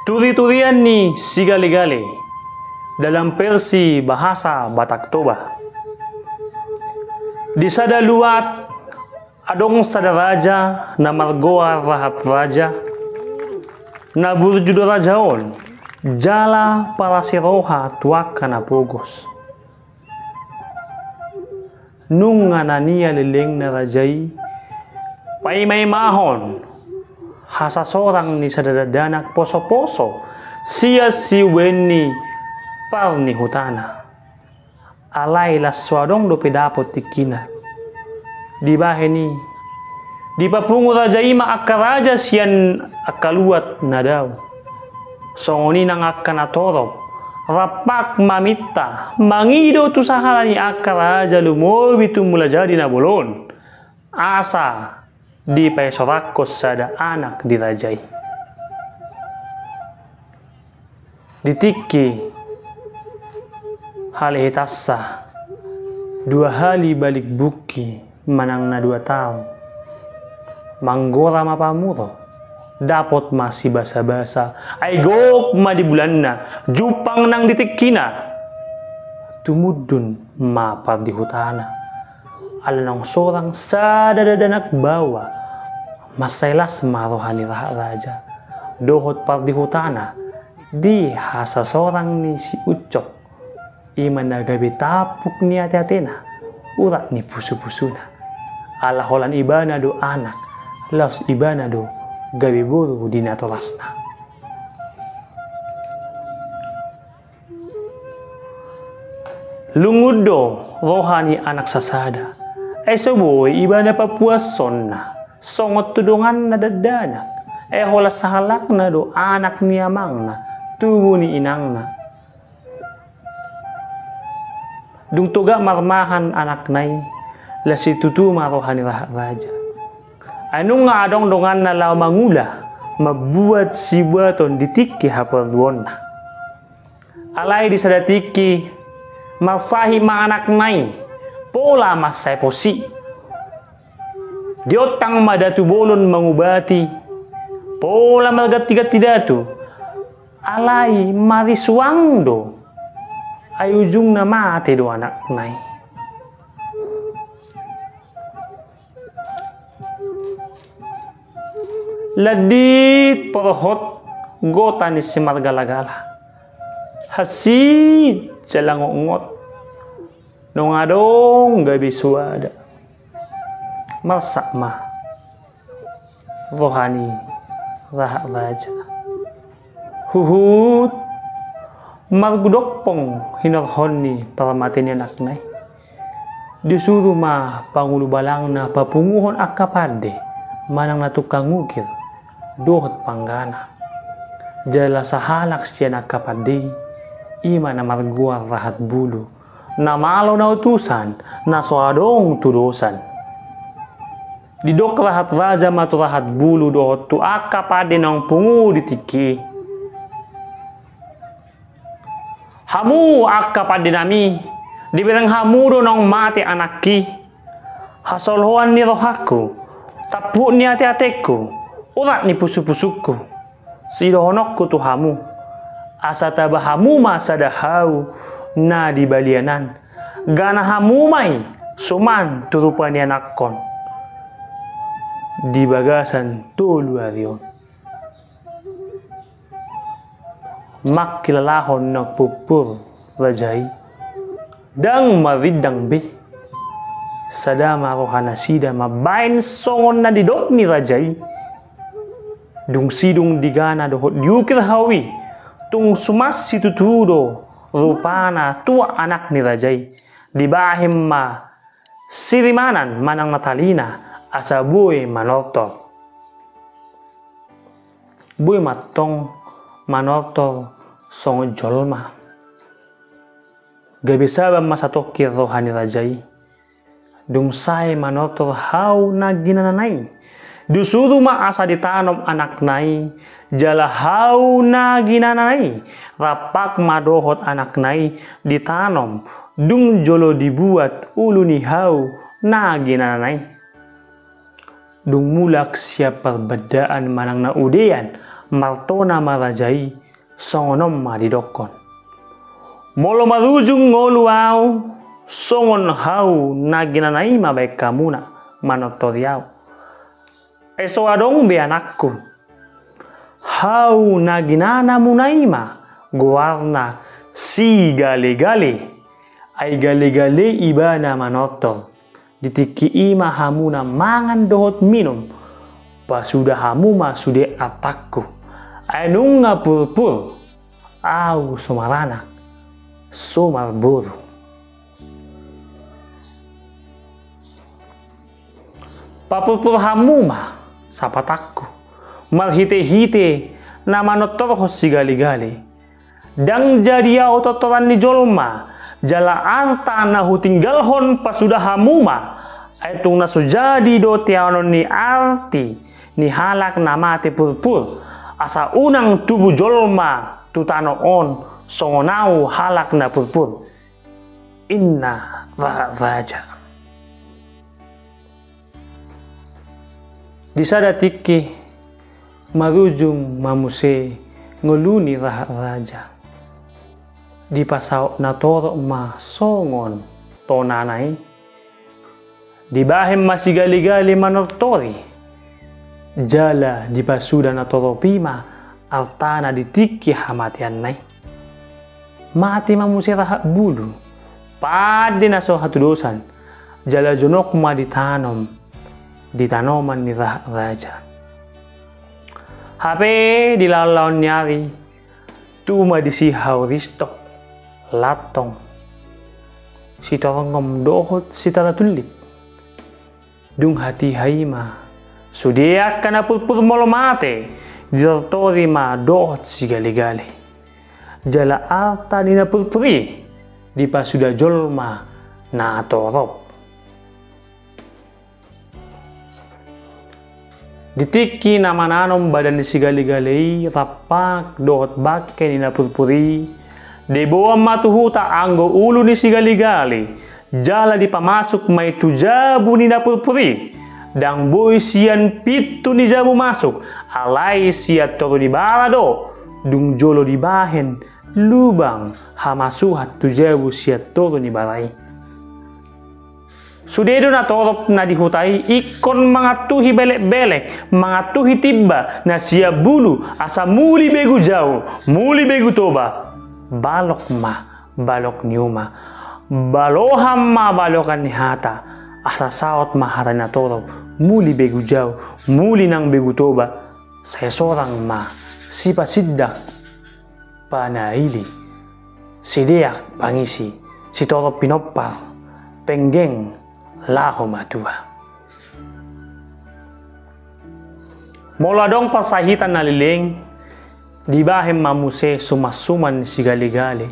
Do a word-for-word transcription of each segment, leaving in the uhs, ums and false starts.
Turi-turian ni sigalegale dalam versi bahasa Batak Toba. Di sada luat adong sada raja na margoar Rahat Raja, na burju do raja on jala parasi roha tu angka na pogos. Nunga na nialelengna raja i paimaimahon hasasorang ni sada dakdanak poso-poso sian siubeon ni par ni hutana. Alai las so adong dope dapot tingkina. Dibahen i, dipapungu raja i ma angka raja sian angka luat na dao. Songon i nang angka na torop, rampak maminta, mangido tu sahala ni angka raja lumobi tu Mulajadi Na Bolon, asa dipaesoranghon sada anak di raja i. Di tingki halehetansa, dua hali balik bungki manang na dua taon. Manggora ma pamuro, dapot ma sibasa-basa, ai gok ma di bulanna, jumpang nang di tingkina. Tumundun ma pardihutana. Ala naung sorang sada dakdanak baoa, mansai las ma roha ni Rahat Raja dohot pardihutana di hasasorang ni si Ucok. I ma na gabe tampuk ni ate-atena, urat ni pusu-pusuna. Ala holan ibana do anak, laos ibana do gabe boru di natorasna. Lungun do roha ni anak sasada. Ai so boi ibana papuashonna songon tu donganna dakdanak. Ai holan sahalakna do anak ni amangna, tubu ni inangna. Dung togap marmahan anakna i, las situtu ma roha ni Rahat Raja. Ai nunga adong donganna laho mangula, mambuat sibuaton di tingki haporluonna. Alai di sada tingki, marsahit ma anakna i, pola mansai pos i. Diontang ma datu bolon mangubati, pola marganti-ganti datu, alai marisuang do, ai ujungna mate do anakna i. Landit porhot gota ni simargala-gala. Hansit jala ngotngot. Nunga adong gabe suada. Marsak ma roha ni Rahat Raja. Huhut margodompong hinorhon ni parmate ni anakna i. Disuru ma pangulu balangna papunguhon angka pande manang na tungkang ukir dohot panggana. Jala sahalak sian angka pande i, i ma na margoar Rahat Bulu, na malo na utusan, na so adong tudosan. Didok Rahat Raja ma tu Rahat Bulu dohot tu angka pande naung pungu di tingki i. Hamu angka pandenami, dibereng hamu do naung mate anakki. Hasoloan ni rohangku, tampuk ni ate-atengku, urat ni pusu-pusungku. Sidohononku tu hamu, asa taba hamu ma sada hau na di balian an, gana hamu ma i suman tu rupa ni anakkon di bagasan tolu ari on. Mangkilalahon na pumpur raja i, ndang marindang be. Sada ma roha nasida mambahen songon na didok ni raja i. Dung sidung digana dohot diukir hau i, tung suman situtu do rupana tuak anak ni raja i. Dibahen ma sirimanan manang na talina asa boi manortor. Boi mantong manortor songon jolma. Gabe sabar ma satongkin roha ni raja i. Dung sae manortor hau na ginanana i, disuru ma asa ditanom anakna i, jala hau na ginanana i rampak ma dohot anakna i ditanom, dung jolo dibuat ulu ni hau na ginanana i. Dung mulak sian parbandaan manang na udean, Martona ma raja i, songon on ma didokkon: Molo marujung ngolu au, songon hau na ginana i ma baen hamuna manortori au. Ai so adong be anakku. Hau na ginanamuna i ma goarna Sigalegale. Ai galegale ibana manortor. Di tingki i ma hamuna mangan dohot minum, pasuda hamu ma sude artangku. Ai nunga purpur, au so maranak, so marboru. Papurpur hamu ma sapatangku, marhitehite na manortorhon Sigalegale. Ndang jadi ahu tortoran ni jolma, jala arta na hutinggalhon pasuda hamu ma, ai tung na so jadi do teanon ni arti ni halak na mate purpur, asa unang tubu jolma tu tano on songon ahu halak na purpur, ninna raja. Di sada tingki marujung ma muse ngolu ni raja. Dipasaut natorop ma songon tonana i. Dibahen ma Sigalegale manortori. Jala dipasuda natorop i ma artana di tingki hamateanna i. Mate ma muse rahat bulu, pande na so hatudosan, jala jonok ma ditanom di tanoman ni raja. Hape di laonlaon ni ari, tubu ma disi hau ristok, lantong, sitorngom dohot sitara tullit. Dung hatiha i ma sude angka na purpur molo mate ditortori ma dohot Sigalegale. Jala arta ni na purpur i dipasuda jolma natorop. Di tingki na mananom badan ni Sigalegale i rampak dohot bangke ni na purpur i, diboan ma tu huta anggo ulu ni Sigalegale. Jala dipamasuk ma i tu jabu ni na purpur i. Ndang boi sian pintu ni jabu masuk, alai sian toru ni bara do. Dung jolo dibahen lubang hamasuhan tu jabu sian toru ni bara i. Sude do natorop na di huta i ingkon mangantuhi belekbelek, mangantuhi timba na sian bulu, asa muli begu jabu, muli begu toba. Balok ma balok ni uma, balohan ma balokan ni hata, asa saut ma hata ni natorop, muli begu jabu, muli nang begu toba. Sai sorang ma sipasindak panaili, sideak pangisi, sitorop pinompar, penggeng laho matua. Molo adong parsahitan na leleng, dibahen ma muse sumansuman ni Sigalegale,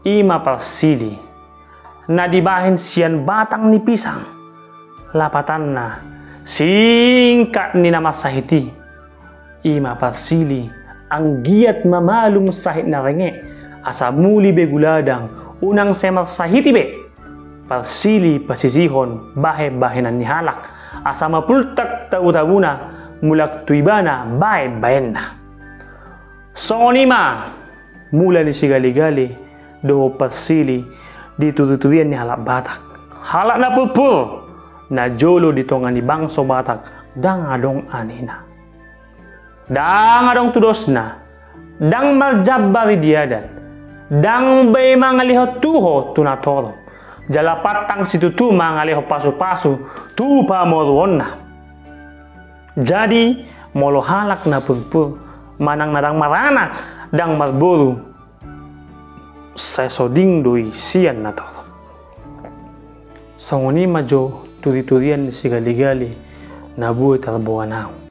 i ma parsili na dibahen sian batang ni pisang. Lapatanna, singkat ni na marsahit i. I ma parsili, anggiat mamalum sahit na renge, asa muli begu ladang, unang sai marsahit i be. Parsili pasisihon bahenbahenan ni halak, asa mapultak tabutabuna, mulak tu ibana bahenbahenna. Songon i ma mula ni Sigalegale dohot parsili di turiturian ni halak Batak. Halak na purpur, na jolo di tonga ni bangso Batak, ndang adong anina. Ndang adong tudosna, ndang marjambar i di adat, ndang be mangalehon tuho tu natorop, jala pantang situtu mangalehon pasupasu tu pamoruonna. Jadi, molo halak na purpur, manang na ndang maranak, ndang marboru, sai so ding do i sian natorop. Songon i ma jo turiturian ni Sigalegale na boi tarboan ahu.